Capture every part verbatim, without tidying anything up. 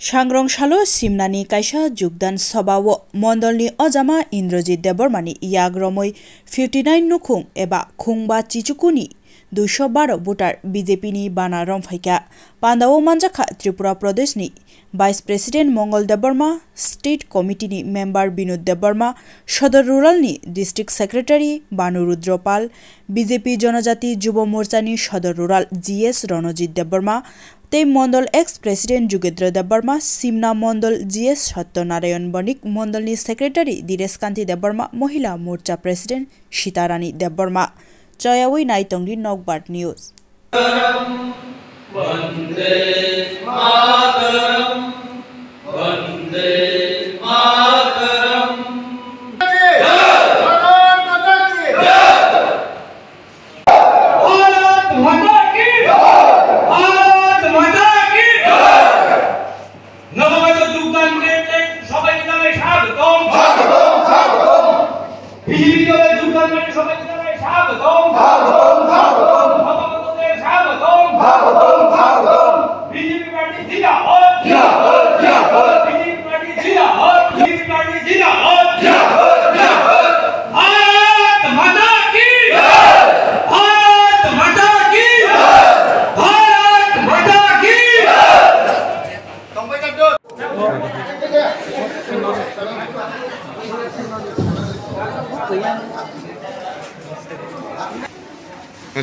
Sangrong salo Simnani kaisa jukdan sobao mondolni ojama Indrajit Debbarmani yak romwi fifty nine nukhung eba khungba chichukuni duiso baro voter B J P ni bana romphaikha. Pandao manjakha Tripura Pradeshni Vice President Mongol Debbarma, State Committee ni Member Binod Debbarma, Sodor Rural ni District Secretary Banu Rudra Pal, B J P Jonojati Jubo Morcha ni Sodor Rural G S Ronojit Debbarma, tei Mondol ex President Jugendra Debbarma, Simna Mondol G S Satya Narayan Bonik, Mondol ni Secretary Dinesh Kanti Debbarma, Mohila Morcha President Sita Rani Debbarma. Chayawi naitongdi Nokbar News. Vande मातरम्, वन्दे मातरम्। भारत माता की जय। भारत माता की जय। নবাগত যোগদানকারীদের সবাইকে জানাই স্বাগতম। স্বাগতম, স্বাগতম। বিজেপি দলে যোগদানকারী সবাইকে জানাই স্বাগতম। স্বাগতম, স্বাগতম। নবাগতদের স্বাগতম। স্বাগতম, স্বাগতম। বিজেপি পার্টি জিন্দাবাদ। জিন্দাবাদ, জিন্দাবাদ। বিজেপি পার্টি জিন্দাবাদ। বিজেপি পার্টি জিন্দাবাদ। জিন্দাবাদ, জিন্দাবাদ। ভারত মাতা কি জয়। ভারত মাতা কি জয়। ভারত মাতা কি জয়।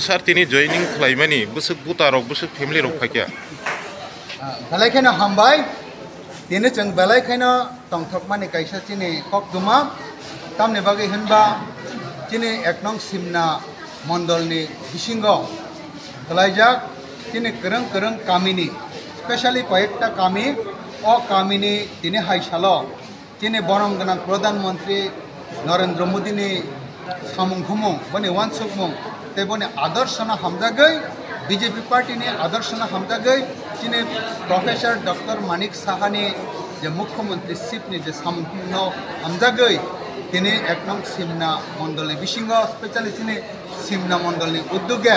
Sir, tini joining khlaimani bwswk buta rok, bwswk family rok phaikha? Ah, belai kheno hambai. Tini chwng belai kheno tongthokmani kaisa chini koktwma. Tamni bagwi hinba chini ek nong Simna mondolni bisingo kwlaijak chini kwrwng kwrwng kamini, specially koyekta kami, o kamini tini hai salo chini borom gwnang Pradhan Mantri Narendra Modi ni samung humung, boni uansukmung tei boni adorsano hamjagwi, B J P party ni adorsano hamjagwi, chini Professor Doctor Manik Saha ni je Mukhyamantri seat ni je samung humung no hamjagwi, tini ek nong Simna mondol ni bisingo, specially chini Simna mondol ni uddoge,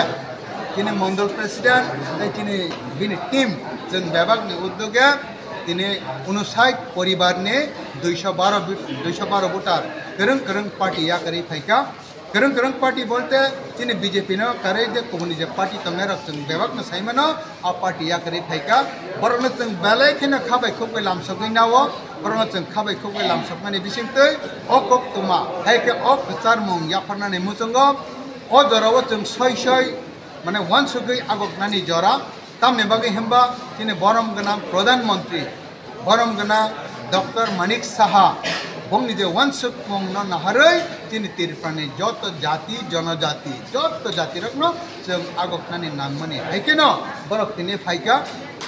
chini mondol president tei chini bini team, chwng bebak ni uddoge, tini unosait poribar ni duiso baro bit-, duiso baro voter kwrwng kwrwng party yakarwi phaikha. Kwrwng kwrwng party bolte chini B J P no karwi je kubuni je party tongnai rok chwng bebak no sai mano, a party yakarwi phaikha. Borok no chwng belai kheno kha bai khuk bai lamsogwi nao, borok no chwng kha bai khuk bai lamsokmani bisingtwi o koktwma hai khe o kwcharmung yapharnani muchungo o jorao chwng soi soi mane uansugwi agoknani jora. Tamni bagwi hinba chini borom gwnang Pradhan Mantri, borom gwnang Doctor Manik Saha, bongni je uansukmungno naharwi chini Tripurani joto jati, jonojati, joto jatirokno chwng agoknani nangmani. Hai kheno borok tini phaikha,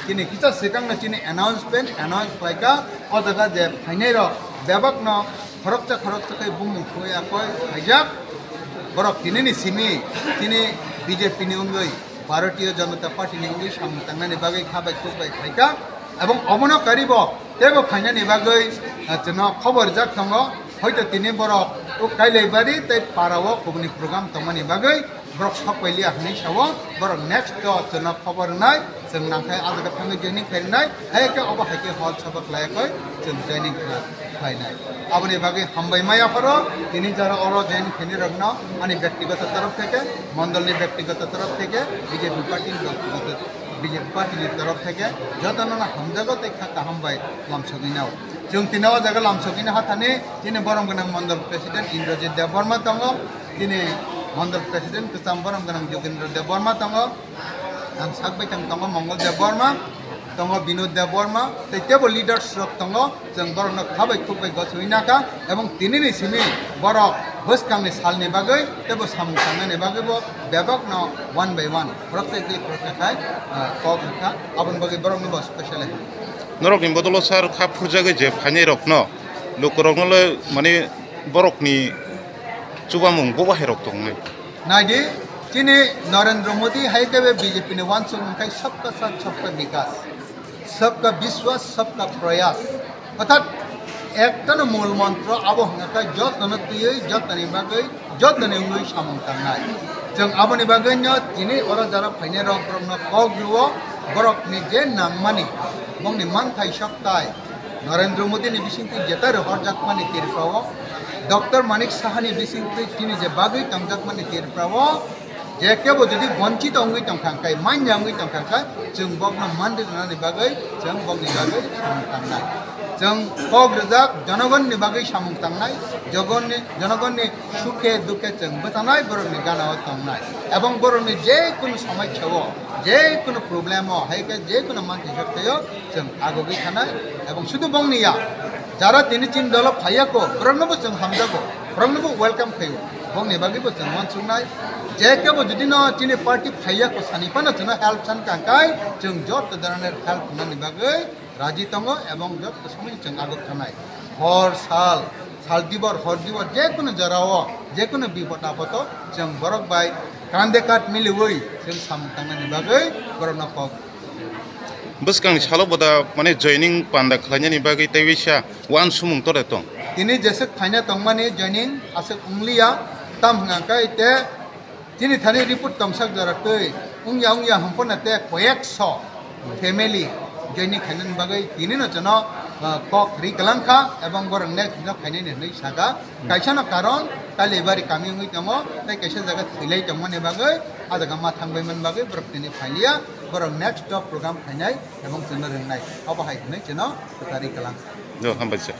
chini kisa swkangno chini announcement, announce khlaikha, o jaga je phainairok bebakno khoroksa khoroksa khe bumung thumwi yakoi phaijak. Borok tinini simi chini B J P ni wngwi Bharatiya Janata Party ni wngwi samung tangnani bagwi kha bai khuk bai phaikha, ebong omono karibo teibo phainani bagwi, ah, chwngno khobor rijak tongo. Hoito tini borok o Kailaibari tei parao kubuni program tongmani bagwi borok sok pai liya hwnwi sao, borok next o chwngno khobor rwnai, chwng nangkhe ah jaga thangwi joining khairwnai, hai khe obo hai khe hol sabha khlai yakoi chwng joining khlai. Khlainai. Aboni bagwi hambai maya pharo tini jora oro join khainai rokno ani byaktigoto torof theke, mondolni byaktigoto torof theke, B J P party ni byaktigoto, B J P party ni torof theke jotono no hamjago tei kha kaham bai lamsogwi nao. Chwng tini o jaga lamsogwi no hathani chini borom gwnang mondol president Indrajit Debbarma tongo, chini mondol president kwcham borom gwnang Jogendra Debbarma tongo. Ang sak bai tang tongo Mongol Debbarma, tongo Binod Debbarma, tei teibo leaders rok tongo, chwng borokno kha bai khuk bai goswi nakha, ebong tinini simi borok bwskangni salni bagwi teibo samung tangnani bagwi bo bebakno one by one, protect by protect khai, ah, kok rwkha, aboni bagwi borokno bo special hai. Norokni bodolo sir kha phurjagwi je phainai rokno, lukurokno le mane borokni chubamung bo bahai rok tongnai. Naidi, chini Narendra Modi hai khe B J P ni uansuk wngkha sabka saath sabka vikas, sabka vishwas, sabka prayas. Orthat ektano mul montro abo hwnkha khe jotono twiwi, jotoni bagwi, jotoni wngwi samung tangnai. Chwng aboni bagwino tini oro jara phainai rok borokno kok rwo, borokni je nangmani Bongni manthai soktai Narendra Modi ni bisingtwi jetai rohorjakmani Tripura o, Doctor Manik Saha ni bisingtwi chini je bagwi tongjakmani Tripura o, je kebo jodi bonchito wngwi tongkha khe, manya wngwi tongkha khe, chwng bokno manri rwnani bagwi chwng bokni bagwi samung tangnai. Chwng kok rwjak jonogon ni bagwi samung tangnai, jogon ni, jonogon ni sukhe dukhe chwng bwchanai, borokni gana o tongnai. Ebong borokni je kunu somosya o, je kunu problem o, hai khe je kunu manthai soktai o, chwng agogwi thanai. Ebong sudu bongni ya, jara tini chini dolo phaiya ko, borokno bo chwng hamjago, borokno bo welcome khaio. Bongni bagwi bo chwng uansuknai. Je kebo jodi no chini party phaiya ko sani phano chwngno help san kangkai, chwng joto dhoronor help nani bagwi raji tongo ebong joto somoi chwng agok thanai. Hor sal, sal dibor, hor dibor, je kunu jora o, je kunu bipod apod o chwng borok bai kande kat miliwi chwng samung tangnani bagwi borokno kok. Bwskang salo boda mane joining panda khlainani bagwi tei waisa uansukmung tore tong. Tini jeswk phaina tongmani joining aswk wngliya, tam hwnkha khe te chini thani report tongsak jora twi wngya wngya hwnphano te koyekso family joining khainani bagwi tini no chwngno, ah, kok ri kwlangkha ebong borok next no khainani hwnwi sakha. Kaisa no karon Kalibari kami wngwi tongo, tei kaisa jaga thwilai tongmani bagwi, ah jaga ma thangbai man bagwi borok tini phailiya, borok next o program khainai ebong chwngno rwngnai, obo hai hwnwi chwngno kwthari kwlang. Jo, hambai sir.